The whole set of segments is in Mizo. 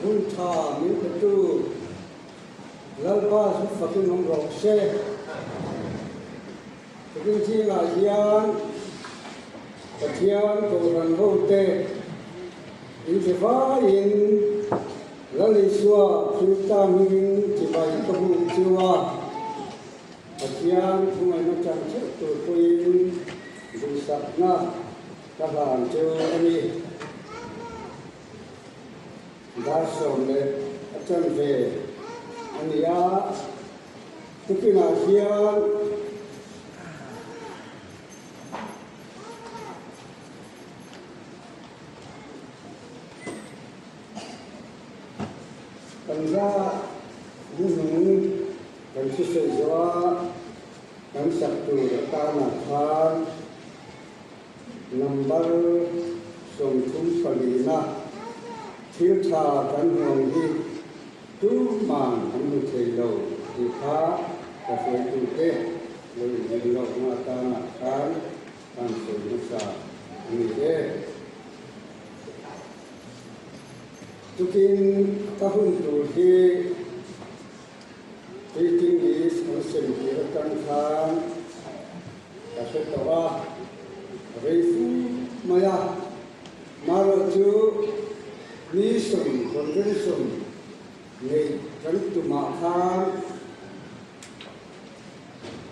Hun tha min petu Lalpa chu fakin awm rawh se. Tukin zingah hian Pathian Kohhran hote inti vaiin Lal Isua Krista hmingin chibai ka hmuh chu a. Pathian thungaihna chang theuh tur pawhin duhsakna ka hlan chu a ni. Dar 10 a chan ve a ni a, tukinah hian kan hla hnuhnung kan hrisawi zawh a, kan sak tur atana khan Number 34 na thil tha kan hmuang hi tuman an hmu thei lo tih kha ka hruaitute lo inrin lawkna atanah khan kan sawi hmasa a ni e. Tukin ka hun tur hi Teaching list an sem tir atang khan ka hre tawh a, rei fu mai a. Marawh chu mission convention neih kan tumah khan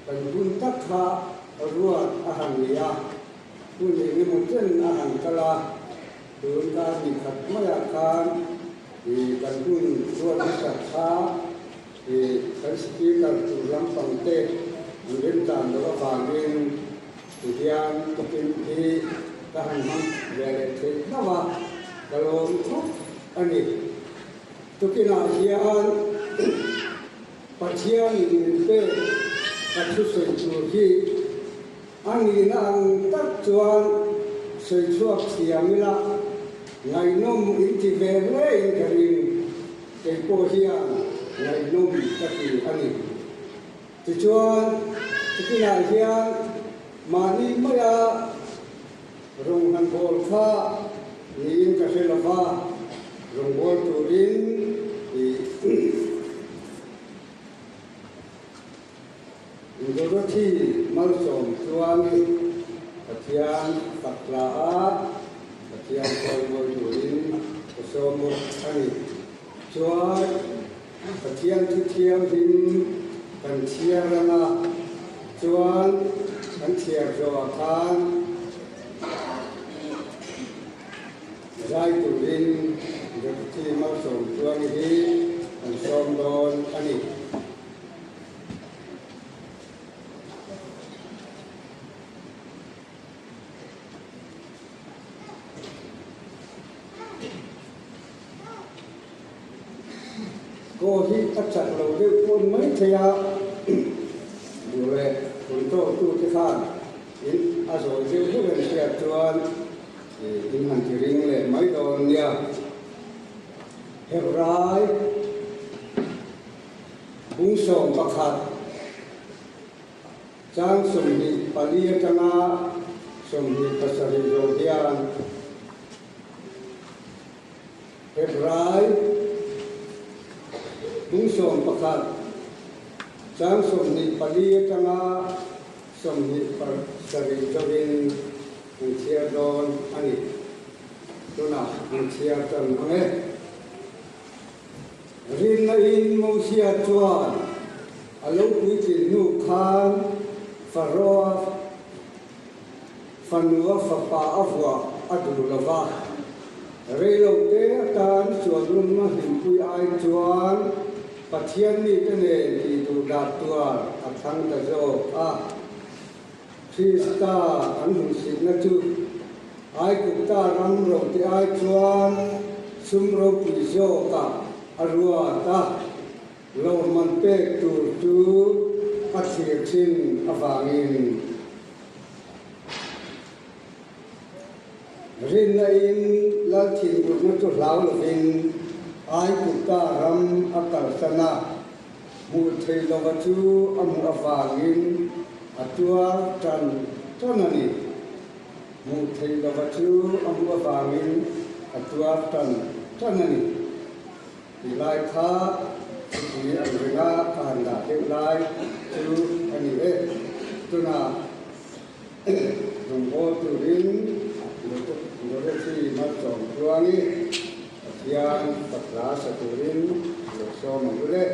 kan hun tak kha ruat a han ni a, hun eng emaw chen a han kal a, tun kar ni khat maiah khan kan hun ruat hmasak kha Kan speaker tur lampang te an remchan loh avangin tihian tukin hi ka han hmang ve leh theih hlauh a, ka lawm khawp a ni. Tukinah hian Pathianin min pek ka thusawi tur hi a nihna ang tak chuan sawi chhuak thiam ila ngaihnawm inti ve hle in ka ring. Kei pawh hian ngaihnawm ka ti a ni. Tichuan, chutinah hian mahni maia rawn han bawl kha niin ka hre lo va, rawn bawl turin Dorothy malsawm chuan Pathian fak tla a, Pathian chawimawi turin ka sawm bawk a ni. Chuan Pathian thu thianghlim kan chhiar ang a, chuan kan chhiar zawhah khan zai turin Dorothy malsawm chuan hi kan sawm dawn a ni. Aw hi a chak lo deuh pawn mai thei a, duh leh control tu te khan in a zawi deuh deuh em hriat chuan in han ti ring leh mai dawn nia. Hebrai. Bung 11, chang 24 atanga 27 zawh hian Hebrai bung 11, chang 24 atanga 27 zawhin an chhiar dawn a ni. Tunah an chhiar tan ang e. Rinna-in Mosia chuan a lo puitlin hnu khan Faroa fanua fapa a vuah a duh lo va. Reilote atan chuanlumna hlimpui ai chuan Pathian mite nen tih duh dah tuar a thlang ta zawk a. Krista an hmuhsitna chu Aigupta ram rote ai chuan sum ropui zawkah a ruat a, lawmman pek tur chu a thlir thin avangin. Rinna in lal thinurna chu hlau lovin Aigupta ram a kalsan a, hmuh theih lova chu a hmuh avangin a tuar tan tan a ni. Hmuh theih lova chu a hmuh avangin a tuar tan tan a ni. Tih lai kha thupui ang renga ka han dah deuh lai chu a ni e. Tunah rawngbâwl turin Dorothy Malsawm Tluangi Pathian fak hla sa turin lo sawm ang u le.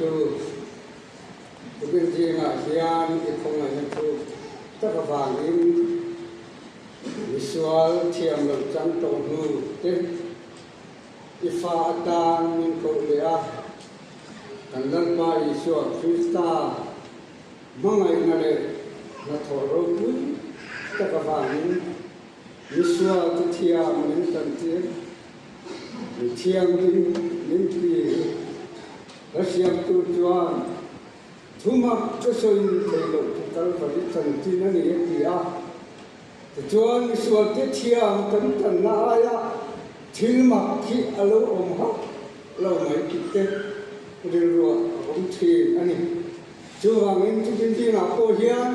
tu tukin zingah hian i khawngaihna thu tak avangin misual thiam loh chang tawh hnu te i fa atan min koh leh a, kan Lalpa Isua Krista hmangaihna leh hnathawh ropui tak avangin misual te thiam min tantir. Mi thianghlim min ti hi ka siamtu chuan thumak ka sawi thei loh chu Kalvari chanchin a ni a ti a. Tichuan misualte thiam kan tanna aia thil mak hi a lo awm hauh lo mai tih te rilruah a awm thin a ni. Chuvangin chuvin zingah pawh hian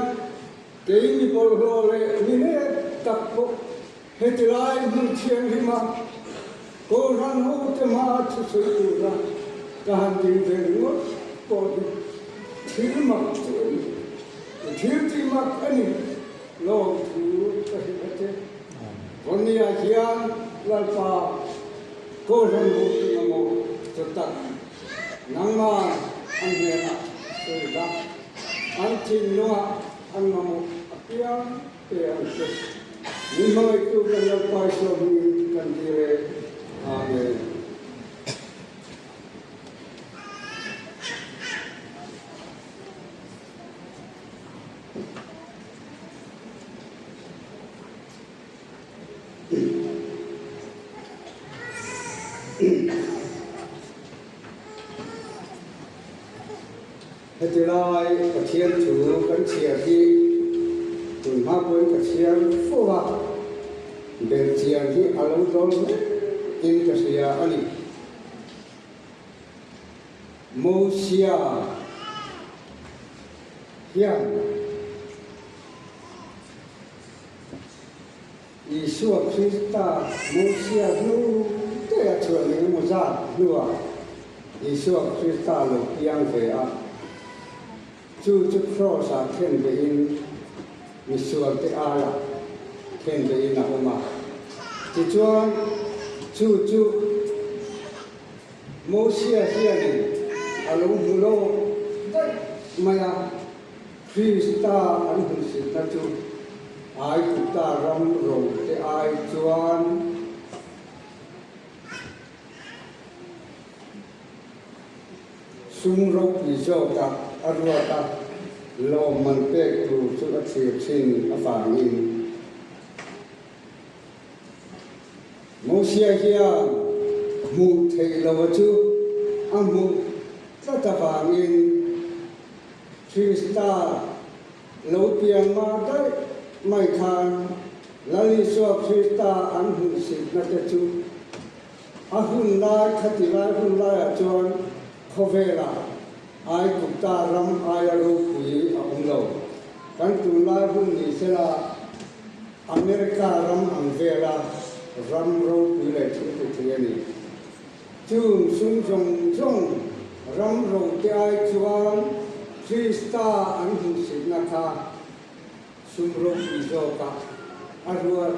kei mi bawlhhlawh leh mi nek tak pawh Heti lai hmun thianghlima Kohhran hote hmaa thusawi tura ka han ding ve ringawt pawh hi thil mak chu a ni. I thil tih mak a ni lawm thu ka hrilh a che. Vawnia hian Lalpa Kohhran hote mamawh chaw tak nangmah an hnenah sawi la, an thinlungah an mamawh apiang Te ang che. Min hmangaihtu kan Lalpa Isua hmingin kan dir e. Amen. Heti lai Pathian thu kan chhiar hi tun hma pawhin ka chhiar fo a, belhchian hi a lo dawl hle in ka hria a ni. Mosia hian Isua Krista Mosia hnu te a chhuah engemaw zat hnuah Isua Krista lo piang ve a, chu chu Kraws-ah khen behin misualte aiah khen behin a awm a. Tichuan, chu chu Mosia hianin a lo hmu lo daih mai a. Krista an hmuhsitna chu Aigupta ram rote ai chuan sum ropui zawkah a ruat a, lawmman pek tur chu a thlir thin avangin. Mosia hian hmuh theih loha chu a hmuh tlat avangin Krista lo piang mah daih mai khan Lal Isua Krista an hmuhsitna te chu a hun lai khati lai hun laiah chuan khawvelah Aigupta ram aia ropui a awm lo. Kan tunlai hun ni sela America ram ang vela ram ropui leh thil ti thei a ni. Chung sum zawng zawng ram rote ai chuan Krista an hmuhsitna kha sum ropui zawkah a ruat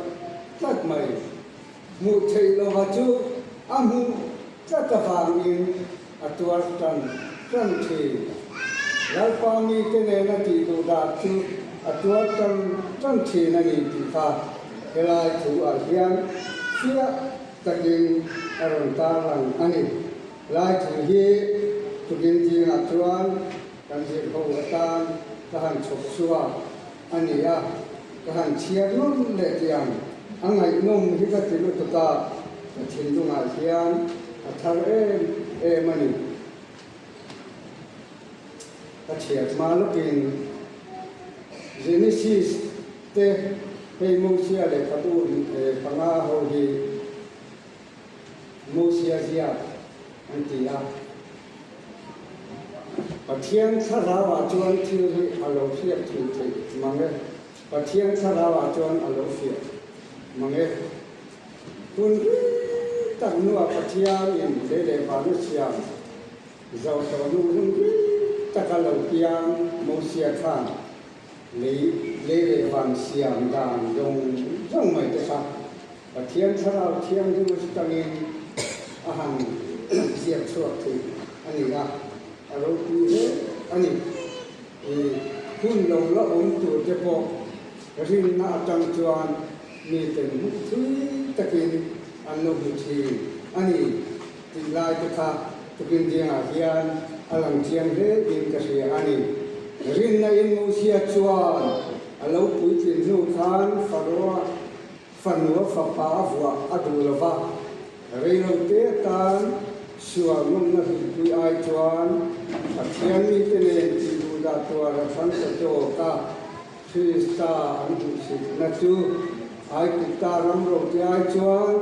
tlat mai. Hmuh theih lova chu a hmuh tlat avangin a tuar tan tan thin. Lalpa mite nena tih duh dah chu a tuar tan tan thin a ni tih kha helai thu ah hian fiah takin a rawn tarlang a ni. Lai thu hi tukin zingah chuan kan zirho atan ka han chhawp chhuak a ni a, ka han chhiar nawm leh tiang a ngaihnawm hi ka ti lutuk a, ka thinlungah hian a thar em em a ni. Ka chhiar hma lawkin Genesis te hei Mosia lehkhabu panga ho hi Mosia ziak an ti a. Pathian thlarauah chuan thil hi a lo hriat thin theih mang e. Pathian thlarauah chuan a lo fiah mang e. Hun rei tak hnuah Pathianin lei leh vana siam zo tawh hnu hun rei taka lo piang Mosia khan lei lei leh van siam dan zawng zawng mai te kha Pathian thlarau thianghlim atangin a han ziak chhuak thei a ni a. a ropui hle a ni. I hun lo la awm tur te pawh rinna atang chuan miten hmuh thui takin an lo hmu thin a ni tih lai te kha tukin dingah hian a lang chiang hle in ka hria a ni. Rinna in Mosia chuan a lo puitlin hnu khan Faroa Fanua fapa a vuah a duh lo va, reilote atan sual nawmna hluipui ai chuan Pathian mite nen tih duhdah tuar a thlang ta zawk a, Krista an duhsitna chu Aigupta ram rote ai chuan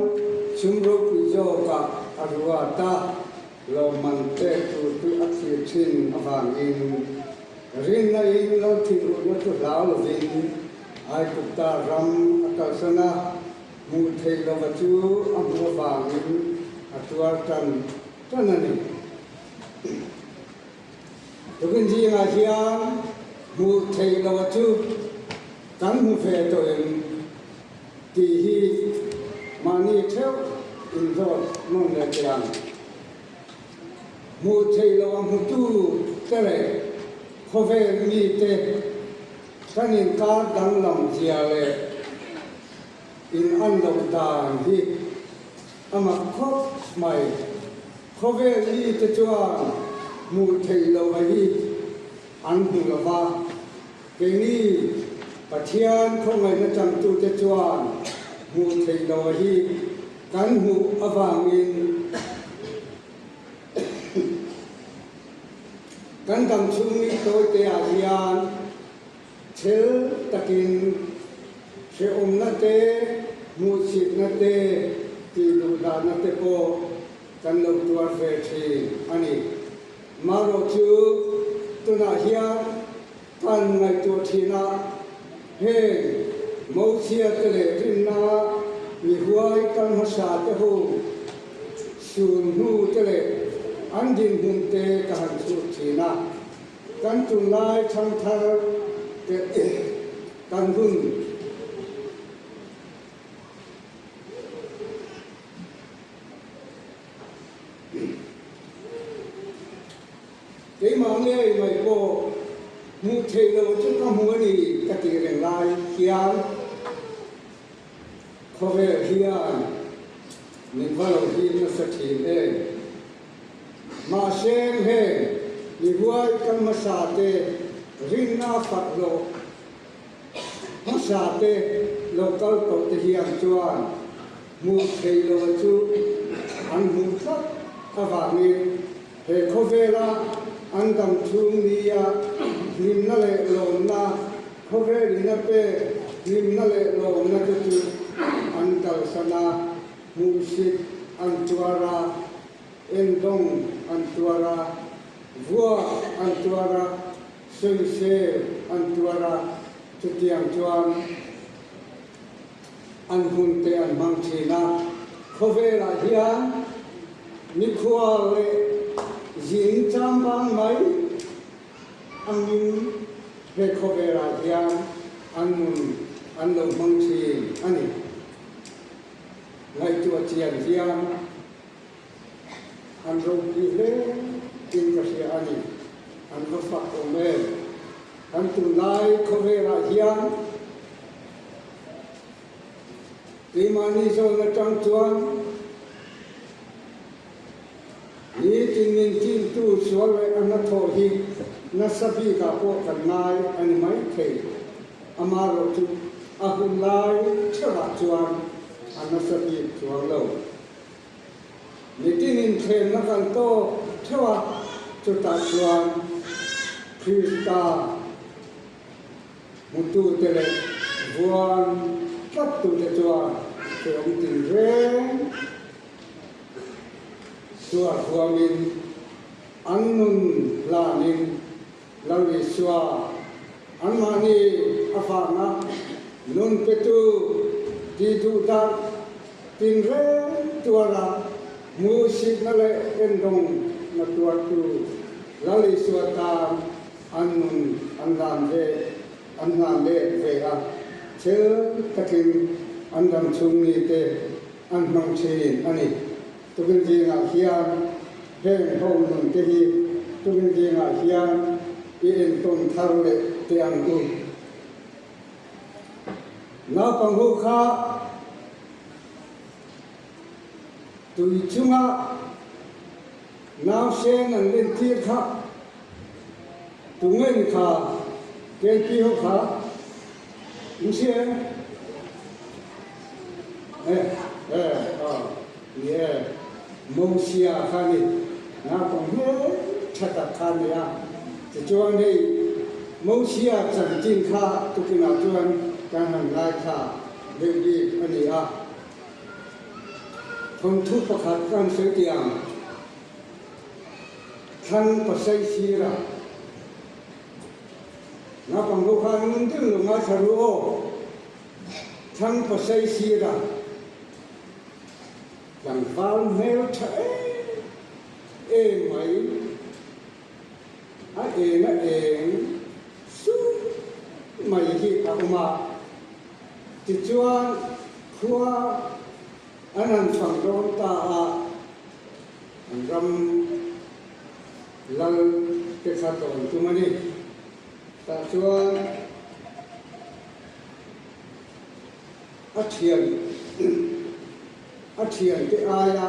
chhum ropui zawkah a ruat a, lawmman pek tur chu a thlir thin avangin rinna in lo thinurna chu hlau lovin Aigupta ram a kalsan a, hmuh theih lova chu a hmuh avangin a tuar tan tan a ni. Tukin zingah hian hmuh theih lova chu kan hmu ve tawh em tih hi mahni theuh inzawt nawn leh teh ang. Hmuh theih loh a hmutu te leh khawvel mite Kan inkar danglam zia leh in an loh dan hi a mak khawp mai. Khawvel mite chuan hmuh theih loh a hi an hmu lo va, keini Pathian khawngaihna changtute chuan hmuh theih loh a hi kan hmuh avangin Kan dam chhung ni tawite ah hian thil takin hrehawmna te, hmuhchhitna te, tihduhdahna te pawh kan lo tuar ve thin a ni. Marawh chu tunah hian kan ngaihtuah thin a, heng Mosia te leh rinna mi huai kal hmasa te ho Sun hnu te leh an dinhmun te ka han chhut thin a, kan tunlai thangthar te kan hun Keimah ngei mai pawh hmuh theih loh chu ka hmu a ni ka tih reng lai hian Khawvel hian min va lo him nasa thin em? Mahse heng mi huai kan hmasa te rinna fak hlawh hmasa te lo kal tawh te hian chuan hmuh theih loh chu an hmuh tlat avangin he khawvela an dam chhung nia hlimna leh lawmna Khawvel in a pek hlimna leh lawmna te chu an kalsan a, hmuhsit an tuar a, endawng an tuar a, vuak an tuar a, sawisel an tuar a, chutiang chuan an hun te an hmang thin a. Khawvelah hian mikhual leh zin chambang mai Angin he khawvelah hian an nun an lo hmang thin a ni. Ngaihtuah chian hian an ropui hle in ka hria a ni. An va fak awm em? Kan tunlai khawvelah hian keimahni zawn atang chuan Nitin min tintu sual leh a hnathawh hi nasa bikah pawh kan ngai a ni mai thei. Amaherawh chu a hun lai theuhah chuan a nasa bik chuang lo. Nitin inthlenna kan tawk theuh a, chutah chuan Krista hmutute leh vuan tlattute chuan hrehawm tinreng Sual huamin an nun hlanin Lal Isua anmahni avanga nun petu tih duh dan tinreng tuara hmuhsitna leh endawng na tuartu Lal Isua tan an nun an hlan ve an hlan let ve a, thil takin an dam chhung mite an hmang thin a ni. Tukin zingah hian heng ho nun te hi Chumi zingah hian i entawn thar leh teh ang u. Naupang ho kha tui chunga nausen an lentir kha tunge ni kha KP ho kha in hria em? E, e, aw, ni e, Mosia kha ni, naupang hmel tha tak kha a ni a. Tichuan hei Mosia chanchin kha tukinah chuan kan han ngaithla deuh bik a ni a. Thawnthu pakhat ka han sawi tih ang, Thlang pasai sira naupang ho khan ngun deuh lo ngaithla ru aw, Thlang pasai sira tlangval hmel tha em em mai. A eng a eng sup mai hi a awm a, tichuan khua an han fang dawn ta a, an ram lal te kha tawn tum a ni. Tah chuan a thian a thiante aia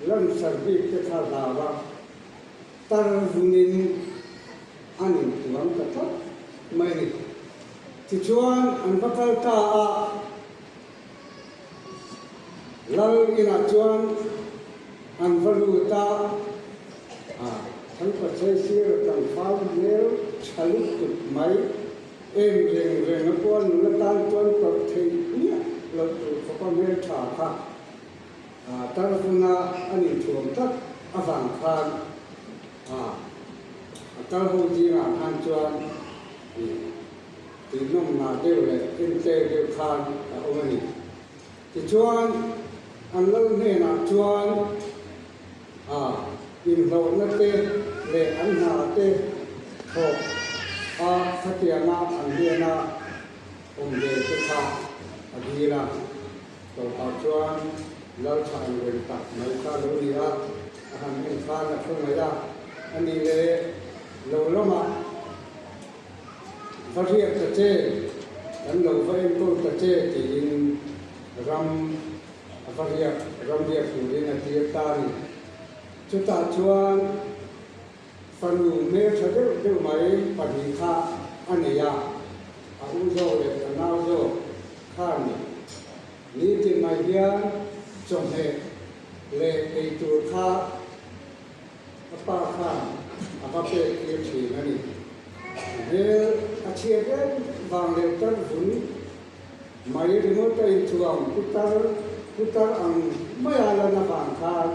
lansar bik te kha hlau a. Tar vungin an intuam ta tlat mai a ni. Tichuan an va kal ta a, Lal inah chuan an va lut a, a Thangpachei sir a tlangval hmel tha lutuk mai, em reng reng a pawh nula tan chuan tawrh theih miah loh tur khawpa hmel tha kha. Tarvuna a nih thuam tlat avang khan a kal ho zingah khan chuan tih nawmna deuh leh entlek deuh khan a awm a ni. Tichuan an lal hnenah chuan inhlawhna te leh an hna te thawk a khatianga an hnena awm ve te kha a dil a. Tawpah chuan lal tha ang reng tak mai kha a lo ni a, a han en khan a thu mai a, a nih leh lo lamah va riak ta che, kan lo va enkawl ta che tiin ram a va riak, ram riak turin a tir ta a ni. Chutah chuan fanu hmeltha deuh deuh mai pahnih kha a nei a, a u zawk leh a nau zawk kha a ni. Nitin mai hian chawhmeh leh eitur kha a pa khan a va pek tir thin a ni. A hmel a chhiat em vang leh tar vun mai ringawt a inthuam putar putar ang maia lan avang khan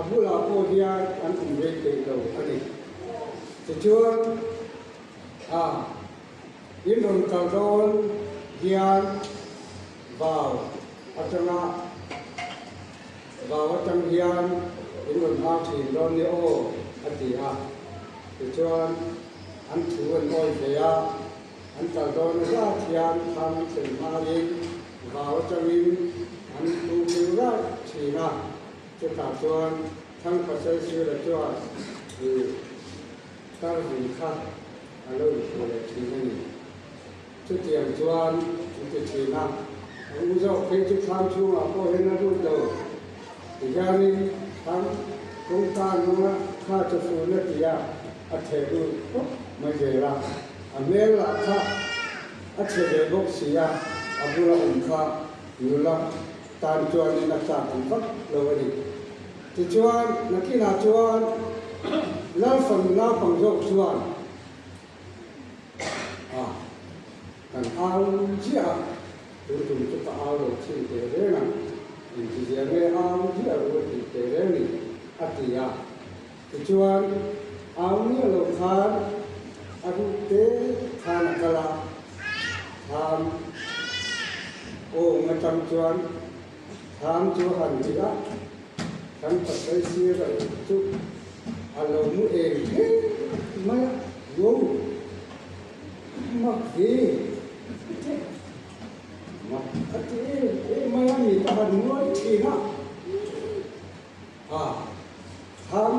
a bulah pawh hian an awm rei peih lo a ni. Tichuan a In rawn kal dawn hian vau atanga vau atang hian in rawn au thin dawn nia aw a ti a. Tichuan an thu an awi ve a, an kal dawn zat hian thlam an thlen hmain vau atangin an thu keu raih thin a. Chutah chuan Thangpasai Sira chuan i Tarvun kha a lo inhmuh leh thin a ni. Chutiang chuan an ti thin a, a u zawk phei chu thlam chhungah pawh hian a lut lo. Tihianin thlam kawngka nunga kha chu fun a ti a, a theh lut khawp mai zel a. A hmel lah kha a chhe ve bawk si a, a bula awm kha nula tan chuanin a chak ang vak lo a ni. Tichuan, nakinah chuan Lalfanu naupang zawk chuan a kan au ziah a, tun tum chu ka au lo chhin teh reng ang, intizia nge au ziah ru a tih teh reng ni, a ti a. Tichuan, au miah lo khan a ruh te khan a kal a, thlam awng atang chuan Thlam chu a han ti a, kan pasal sir a chu a lo mu eng thleng mai a, Wow! Mak ve! Mak a ti em em mai a, mi ka han nuai thin a, a thlam.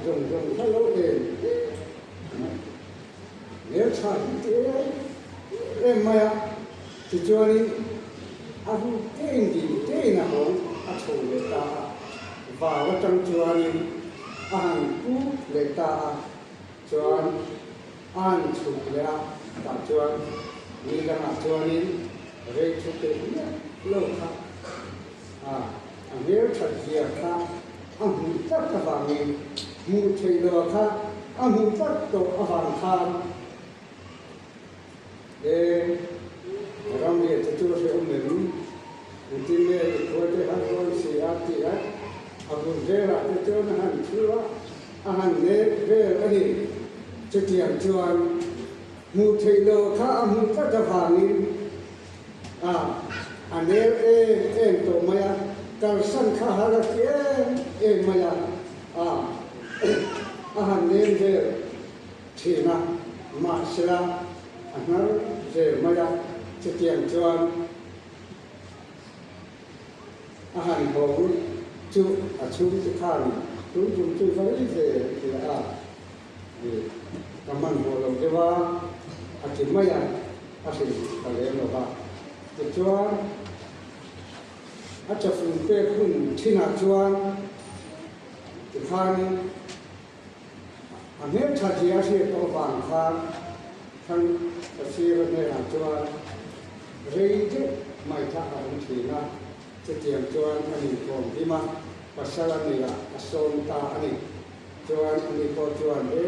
zawng zawng kha lo en mai. Hmeltha hi ti em em mai a, tichuanin a ruk tein dil tein a hawng a chho leh ta a, vau atang chuanin a han pu leh ta a, chuan a han chhuk leh a, tah chuan ni dangah chuanin rei thu peih miah lo kha a a hmelthat zia kha a hmuh tlat avangin hmuh theih loh kha a hmuh tlat tawh avang khan he ramriah te chu a hrehawm em? Engtin nge i khuai te han rawn si a ti a, a bul velah te chuan a han thu a, a han nek vel a ni. Chutiang chuan hmuh theih loh kha a hmuh tlat avangin A, a nel em em tawh mai a, kalsan kha har a ti em em mai a, a, a han nem vel thin a, mahsela a hnar zel mai a, chutiang chuan a han hawng chu a chhungte khan tun tum chu va rei ve ti a, Ka hmanhmawh lo deuh a, a ti mai a, a hrilh ta lem lo va. Tichuan, a chawfun pek hun thinah chuan tikhanin a hmeltha zia a hriat tawh avang khan Thang Pasira hnenah chuan rei deuh mai kha a awm thin a, chutiang chuan a inkawm hlim a, pasal a neih ah a sawm ta a ni. Chuan ani pawh chuan, E,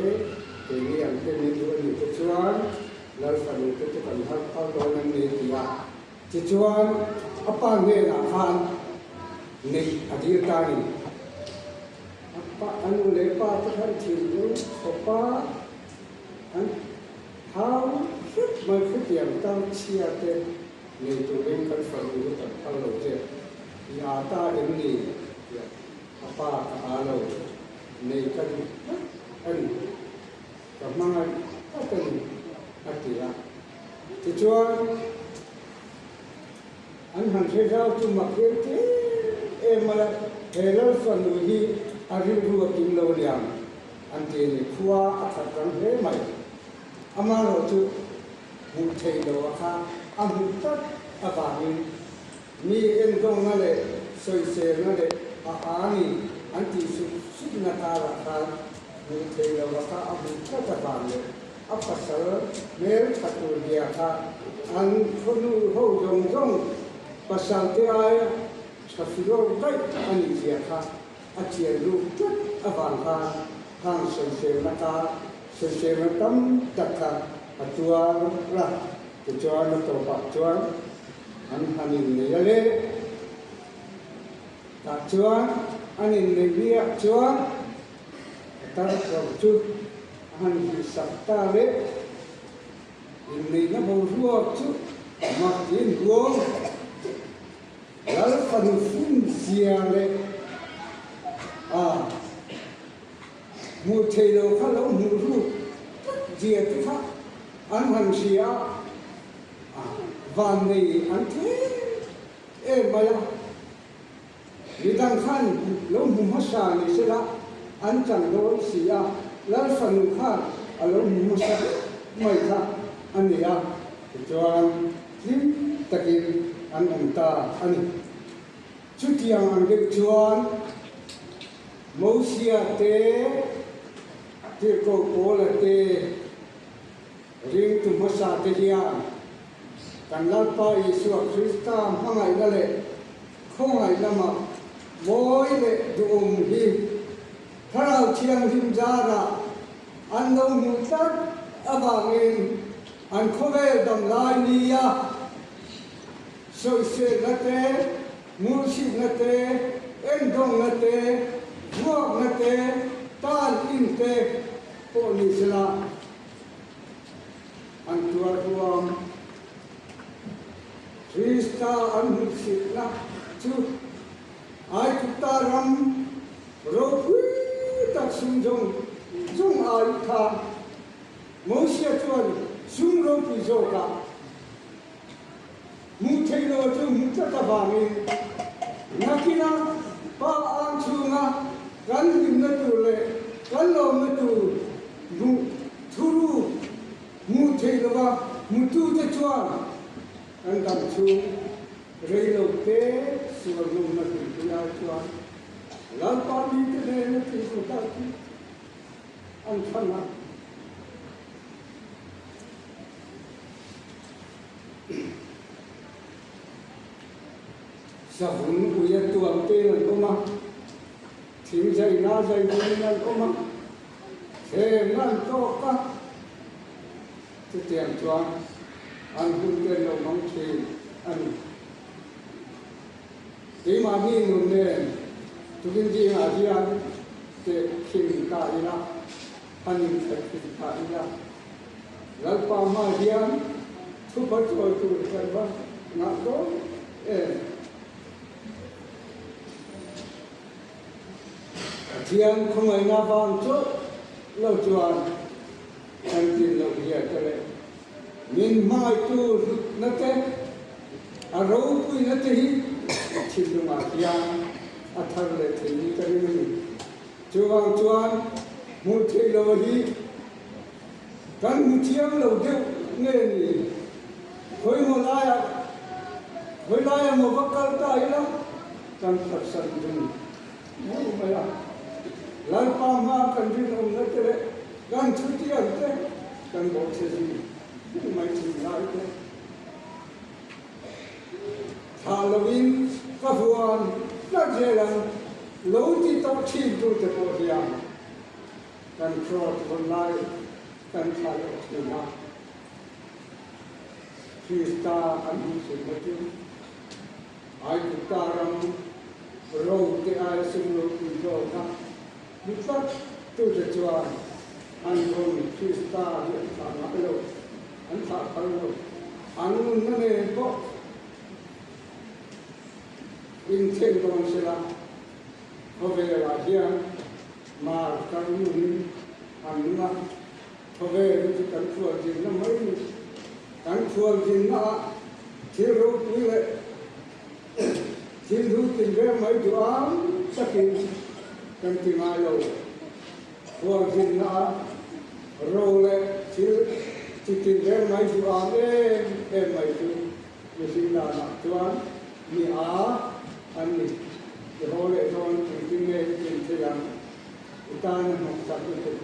keini ang te min duh a nih te chuan Lal fanu te chu kan harh phal dawn em ni? ti a. Tichuan a pa hnenah khan neih a dil ta a ni. A pa, a nu leh pa te khan thinlung khawpa an hau hrep mai khutiang tar chhia te nei turin kan fanu hi kan phal lo che. I aa ta em ni? ti a. A pa ka ha lo, nei ka duh tlat a ni, ka hmangaih tlat a ni, a ti a. Tichuan, an han hre zau chu mak hian tlem em mai a, he Lal fanu hi a rilru a kim lo aniang an ti a ni. Khua a khat rang hle mai. Amaherawhchu, hmuh theih loh a kha a hmuh tlat avangin Mi endawnna leh sawiselna leh a a ni an tih sup supna karah khan hmuh theih loh a kha a hmuh tlat avang leh a pasal hmel tha tur bia kha an khawnu ho zawng zawng pasal te aia tha filawr daih a nih zia kha a chian ruk tlat avang khan khang sawiselna kar sawiselna tam tak kha a tuar a, tichuan a tawpah chuan An han innei a le. Tah chuan an innei viah chuan a tar kawr chu a han hihsak ta le. Inneihna boruak chu mak tiin huang Lal fanu fun zia leh a hmuh theih loh kha lo hmuh ruk tlat zia te kha an han hria a. A vannei an tlem em mai a, midang khan lo hmu hmasa ni sela an chang dawn si a, Lal fanu khan a lo hmu hmasa vek mai kha a ni a, tichuan hlim takin an awm ta a ni. Chutiang ang deuh chuan Mosia te, Tirhkoh Paula te, Ringtu hmasa te hian kan Lalpa Isua Krista hmangaihna leh khawngaih lama mawi leh duhawm hi Thlarau Thianghlim zarah an lo hmuh tlat avangin an khawvel dam lai nia sawiselna te, ngurchhitna te, endawngna te, vuakna te, tan in te pawh ni sela. An tuar huam. Krista an hmuhsitna chu Aigupta ram ropui tak sum zawng zawng ai kha Mosia chuan sum ropui zawkah hmuh theih lo chu hmuh tlat avangin nakina Pa ang chhunga kan hlimna tur leh Kan lawmna tur hmuh thuruk hmuh theih lova hmutute chuan kan dam chhung rei lo te sual nawmna hlimpui ai chuan Lalpa mite hnena tihduhdah chu an thlang a. Savun uia tuam tein an awm a, thing zaina zai bunin an awm a, thlem an tawk a, chutiang chuan an hun te an lo hmang thin a ni. Keimahni nun nen tukin zingah hian tehkhin ta ila, han inthaihkhin ta ila, Lalpa hma hian thupa chawi tur kan va ngah dawn em? Pathian khawngaihna vang chauh lo chuan kan tlin loh zia te leh min hmangaihtu hlutna te, a ropuina te hi thinlungah hian a thar leh thei ni ka ring a ni. Chuvang chuan hmuh theih lo hi kan hmu thiam lo deuh nge ni? Khawimaw laiah, khawi laia maw va kal ta ila kan phatsan dun mai mai a. Lalpa hma kan rinawmna te leh kan thutiang te kan bawhchhe zui mai mai thin lai te. Thlah loin ka huan tlat zel ang lo ti tawh thin tute pawh hian kan crowd vawn lai kan thlah leh thin a. Krista an hmuhsitna chu Aigupta ram ro te aia sum ropui zawk a ni tlat tute chuan an rawn Krista hi an thlah ngai lo, an thlah phal lo. An nunna nen pawh inthen dawn sela, khawvelah hian mar kar nunin an nung a, khawvel hi chu kan khualzinna mai ni. Kan khualzinnaah thil ropui leh thil hlu tinreng mai duh ang takin kan ti ngai lo. Khualzinnaah ro leh thil chi tinreng mai duh ang em em mai chu mihring danah chuan mi a an ni. I haw leh dawn engtin nge i tin thei ang? I tan a hnawk chak lutuk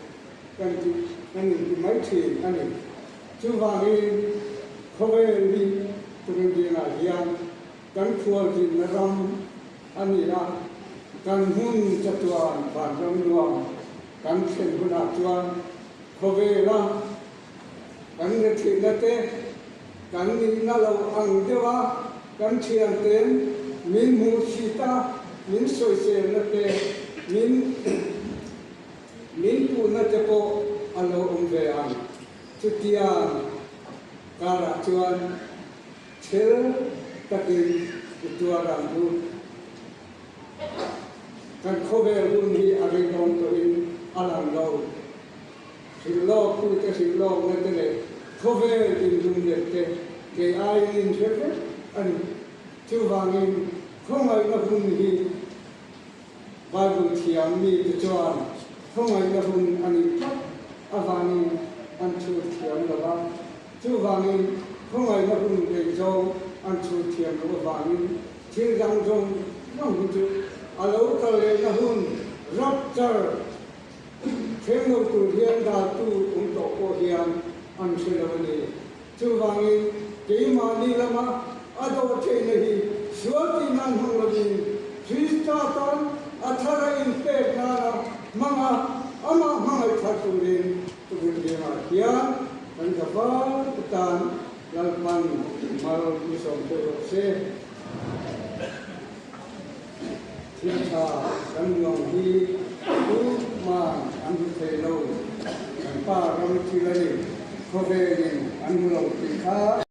kan ti kan inti mai thin a ni. Chuvangin khawvel hi turin dingah hian kan khualzinna ram a ni a, kan hmun chatuan vanram nuam kan thlen hunah chuan khawvela kan rethihna te, kan nihna lo ang deuha kan thiante'n min hmuhsit a, min sawiselna te, min Min puhna te pawh a lo awm ve ang. Chutiang karah chuan thil takin i tuar ang u. Kan khawvel hun hi a rinawm tawhin a lang lo. Hrilhlawktute hrilhlawkna te leh khawvel inlumlet te kei aiin inhre vek a ni. Chuvangin khawngaihna hun hi Bible thiam mite chuan khawngaihna hun a nih tlat avangin an chhut thiam lo va, chuvangin khawngaihna hun nei zawng an chhut thiam loh avangin thil dang zawng zawng hi chu a lo kal lehna hun rapture thleng lo tur hian daltu awm tawh pawh hian an hre lo a ni. Chuvangin keimahni lama a dawh theihna hi sual tih nan hmang lovin Krista tan a thar a inpek nana hmanga amah hmangaih thar turin tuvun vengah hian kan thlavar tan Lalpan mal mi sawm theuh rawh se. Thil tha kan nuam hi tuman an hmu thei lo, kan pa ram thil a ni, khawvelin an hmu lo tih kha.